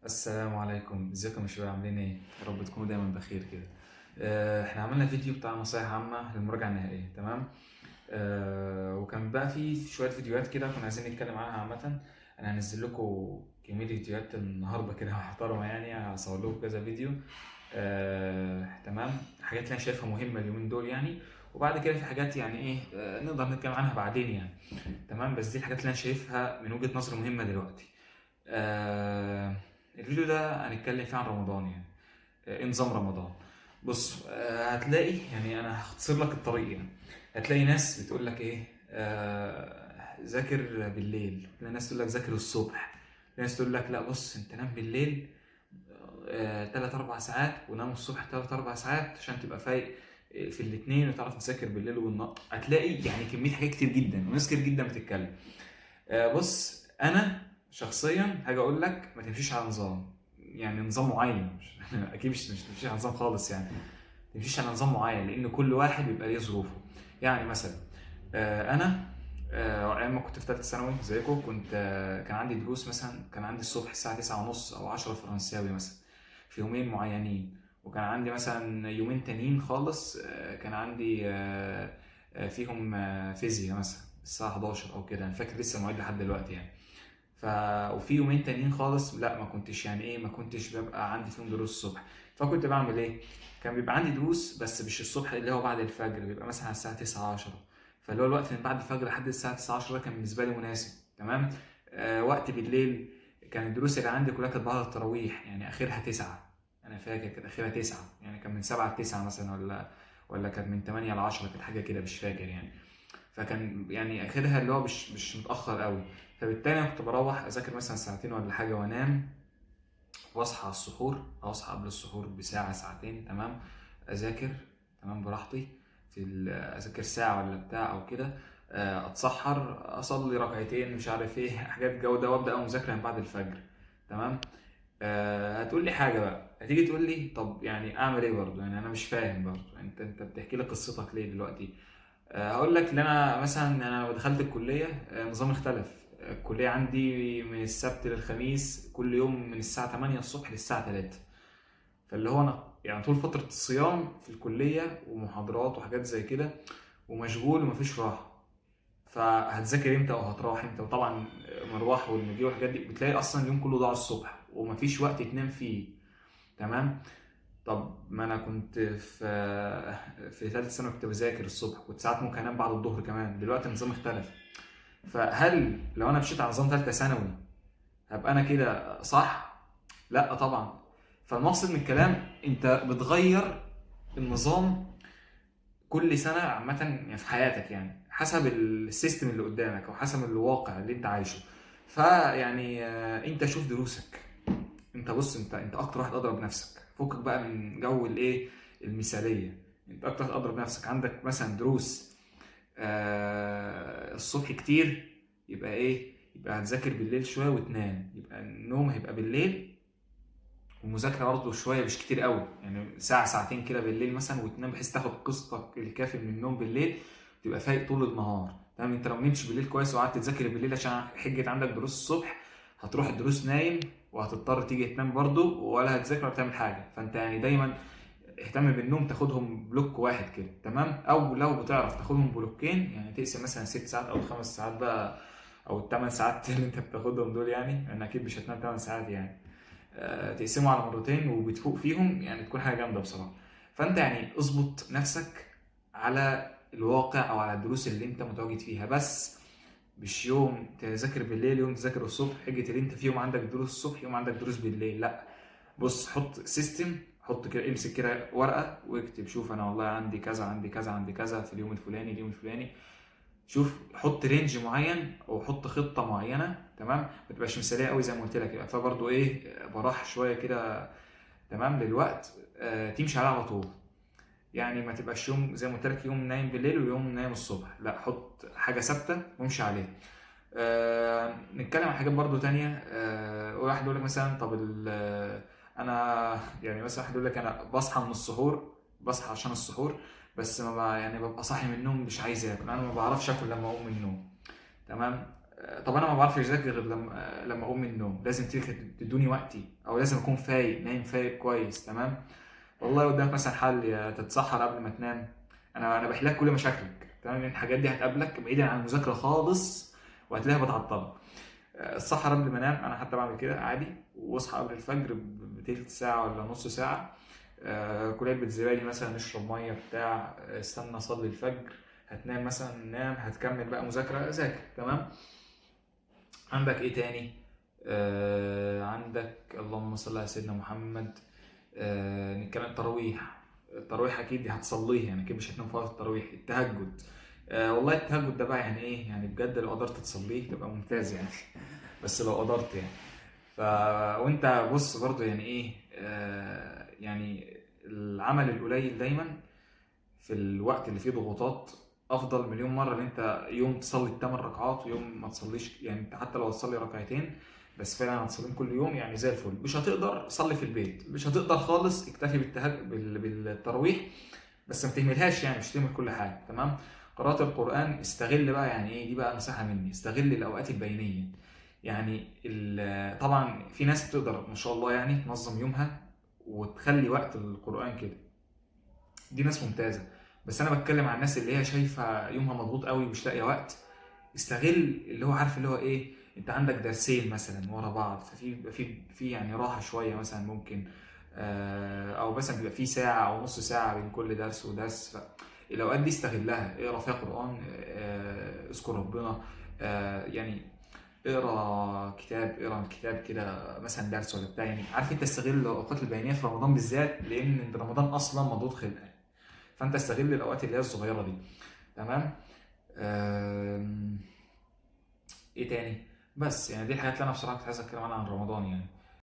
السلام عليكم، ازيكم يا شباب؟ عاملين ايه؟ يا رب تكونوا دايما بخير كده. احنا عملنا فيديو بتاع نصايح عامة للمراجعة النهائية، تمام؟ وكان بقى في شوية فيديوهات كده كنا عايزين نتكلم عنها عامة. انا هنزل لكم كمية فيديوهات النهاردة كده محترمة، يعني هصور لكم كذا فيديو. تمام، حاجات اللي انا شايفها مهمة اليومين دول يعني، وبعد كده في حاجات يعني ايه نقدر نتكلم عنها بعدين يعني، تمام. بس دي الحاجات اللي انا شايفها من وجهة نظري مهمة دلوقتي. الفيديو ده هنتكلم فيه عن رمضان، يعني ايه نظام رمضان. بص، هتلاقي يعني انا هختصر لك الطريق، يعني هتلاقي ناس بتقول لك ايه، ذاكر بالليل، تلاقي ناس تقول لك ذاكر الصبح، تلاقي ناس تقول لك لا بص انت نام بالليل 3-4 ساعات ونام الصبح 3-4 ساعات عشان تبقى فايق في الاثنين وتعرف تذاكر بالليل والنهار. هتلاقي يعني كمية حاجات كتير جدا وناس كتير جدا بتتكلم. بص انا شخصيا هاجي اقول لك ما تمشيش على نظام، يعني نظام معين، اكيد مش تمشيش على نظام خالص، يعني ما تمشيش على نظام معين لان كل واحد بيبقى ليه ظروفه. يعني مثلا، انا، ايام ما كنت في ثالثة ثانوي زيكم، كان عندي دروس مثلا، كان عندي الصبح الساعة 9:30 او 10 فرنساوي مثلا في يومين معينين، وكان عندي مثلا يومين تانيين خالص، كان عندي، فيهم، فيزياء مثلا الساعة 11 او كده، انا فاكر لسه المواعيد لحد دلوقتي يعني. وفي يومين تانيين خالص لا، ما كنتش يعني ايه، ما كنتش ببقى عندي فيهم دروس الصبح. فكنت بعمل ايه؟ كان بيبقى عندي دروس بس مش الصبح، اللي هو بعد الفجر، بيبقى مثلا على الساعة 9 10، فاللي هو الوقت من بعد الفجر لحد الساعة 9 10 كان بالنسبة لي مناسب، تمام. وقت بالليل كان الدروس اللي عندي كلها كانت بعد التراويح، يعني اخرها 9، انا فاكر كانت اخرها 9، يعني كان من 7 ل 9 مثلا، ولا كانت من 8 ل 10، كانت حاجة كده مش فاكر يعني. فكان يعني اخرها اللي هو مش متاخر قوي. فبالتالي انا كنت بروح اذاكر مثلا ساعتين ولا حاجة وانام، واصحى على السحور او اصحى قبل السحور بساعة ساعتين، تمام، اذاكر تمام براحتي في اذاكر ساعة ولا بتاع او كده، اتسحر، اصلي ركعتين، مش عارف ايه، حاجات جو ده، وابدا اقوم مذاكرة من بعد الفجر، تمام. هتقول لي حاجة بقى، هتيجي تقول لي طب يعني اعمل ايه برضه، يعني انا مش فاهم برضه، انت بتحكي لي قصتك ليه دلوقتي؟ هقول لك ان انا مثلا، انا دخلت الكلية، نظام اختلف. الكلية عندي من السبت للخميس كل يوم من الساعة 8 الصبح للساعة 3، فاللي هو انا يعني طول فترة الصيام في الكلية ومحاضرات وحاجات زي كده ومشغول ومفيش راحة. فهتذاكر امتى وهتروح امتى؟ وطبعا مروح والمجي والحاجات دي، بتلاقي اصلا اليوم كله ضاع الصبح ومفيش وقت تنام فيه، تمام. طب ما انا كنت في ثالثة ثانوي كنت بذاكر الصبح، كنت ساعات ممكن انام بعد الظهر كمان، دلوقتي النظام اختلف. فهل لو انا مشيت على نظام ثالثة ثانوي هبقى انا كده صح؟ لا طبعا. فالمقصد من الكلام انت بتغير النظام كل سنة عامة يعني في حياتك، يعني حسب ال system اللي قدامك او حسب الواقع اللي انت عايشه. فيعني، انت شوف دروسك، انت بص، انت اكتر واحد اضرب نفسك، فكك بقى من جو الايه المثالية، انت اكتر واحد اضرب نفسك. عندك مثلا دروس، الصبح كتير، يبقى ايه، يبقى هتذاكر بالليل شوية وتنام، يبقى النوم هيبقى بالليل، ومذاكره برضه شوية مش كتير قوي، يعني ساعة ساعتين كده بالليل مثلا وتنام، بحيث تاخد قسطك الكافي من النوم بالليل، تبقى فايق طول النهار، تمام. انت لو ما نمتش بالليل كويس وقعدت تذاكر بالليل عشان حجه عندك دروس الصبح، هتروح الدروس نايم وهتضطر تيجي تنام برضه، ولا هتذاكر ولا تعمل حاجة. فانت يعني دايما اهتم بالنوم، تاخدهم block واحد كده، تمام. او لو بتعرف تاخدهم بلوكين، يعني تقسم مثلا 6 ساعات او 5 ساعات بقى، او الثمان ساعات اللي انت بتاخدهم دول، يعني انا اكيد مش هتنام 8 ساعات يعني، تقسمه على مرتين وبتفوق فيهم، يعني تكون حاجة جامدة بصراحة. فانت يعني اظبط نفسك على الواقع او على الدروس اللي انت متواجد فيها، بس مش يوم تذاكر بالليل يوم تذاكر الصبح، حجة اللي انت في يوم عندك دروس الصبح يوم عندك دروس بالليل، لا. بص، حط system، حط كده، امسك كده ورقة واكتب، شوف انا والله عندي كذا عندي كذا عندي كذا في اليوم الفلاني اليوم الفلاني، شوف حط range معين او حط خطه معينة، تمام. ما تبقاش مثاليه قوي زي ما قلت لك، يبقى فبرضه ايه براح شوية كده، تمام، للوقت، تمشي عليها على طول. يعني ما تبقاش يوم زي ما قلت لك يوم نايم بالليل ويوم نايم الصبح، لا، حط حاجة ثابتة وامشي عليها. نتكلم عن حاجات برضو تانية. واحد يقول لك مثلا طب انا يعني مثلا واحد يقول لك انا بصحى من السحور، بصحى عشان السحور بس، ما يعني ببقى صاحي من النوم مش عايز اكل، انا ما بعرفش اكل لما اقوم من النوم، تمام. طب انا ما بعرفش اذاكر غير لما اقوم من النوم، لازم تدوني وقتي، او لازم اكون فايق نايم فايق كويس، تمام. والله قدامك مثلا حل، يا تتسحر قبل ما تنام. انا بحلك كل مشاكلك، تمام، لان الحاجات دي هتقابلك بعيدا عن المذاكرة خالص، وهتلاقيها بتعطلك. السحر قبل ما انام، انا حتى بعمل كده عادي، واصحى قبل الفجر بتلت ساعة ولا نص ساعه، كل علبة زبادي مثلا، نشرب مية بتاع، استنى اصلي الفجر، هتنام مثلا نام، هتكمل بقى مذاكرة ذاكر، تمام. عندك ايه تاني؟ عندك اللهم صل على سيدنا محمد. نتكلم التراويح. التراويح اكيد هتصليه يعني، اكيد مش هتنام في وقت التراويح. التهجد، والله التهجد ده بقى يعني ايه يعني، بجد لو قدرت تصليه تبقى ممتاز يعني، بس لو قدرت يعني. وانت بص برضو يعني ايه، يعني العمل القليل دايما في الوقت اللي فيه ضغوطات افضل مليون مرة ان انت يوم تصلي 8 ركعات ويوم ما تصليش. يعني انت حتى لو تصلي ركعتين بس فعلا هتصليهم كل يوم يعني زي الفل. مش هتقدر صلي في البيت، مش هتقدر خالص اكتفي بالتراويح، بس ما تهملهاش يعني، مش تهمل كل حاجة، تمام. قراءة القرآن استغل بقى، يعني ايه دي بقى نصيحة مني، استغل الأوقات البينية. يعني طبعا في ناس بتقدر ما شاء الله يعني تنظم يومها وتخلي وقت القرآن كده، دي ناس ممتازة. بس أنا بتكلم عن الناس اللي هي شايفة يومها مضغوط قوي ومش لاقية وقت. استغل اللي هو عارف اللي هو إيه، أنت عندك درسين مثلا ورا بعض، ففي بيبقى في يعني راحة شوية مثلا ممكن، أو مثلا بيبقى في ساعة أو نص ساعة بين كل درس ودرس. الأوقات دي استغلها، اقرا فيها قرآن، اذكر ربنا، يعني اقرا كتاب، اقرا الكتاب كده مثلا درس ولا بتاع، يعني عارف انت استغل الاوقات البينية في رمضان بالذات، لان رمضان اصلا مضغوط خلقه، فانت استغل الاوقات اللي هي الصغيرة دي، تمام. ايه تاني؟ بس يعني دي الحاجات اللي انا بصراحة كنت عايز اتكلم عنها عن رمضان يعني.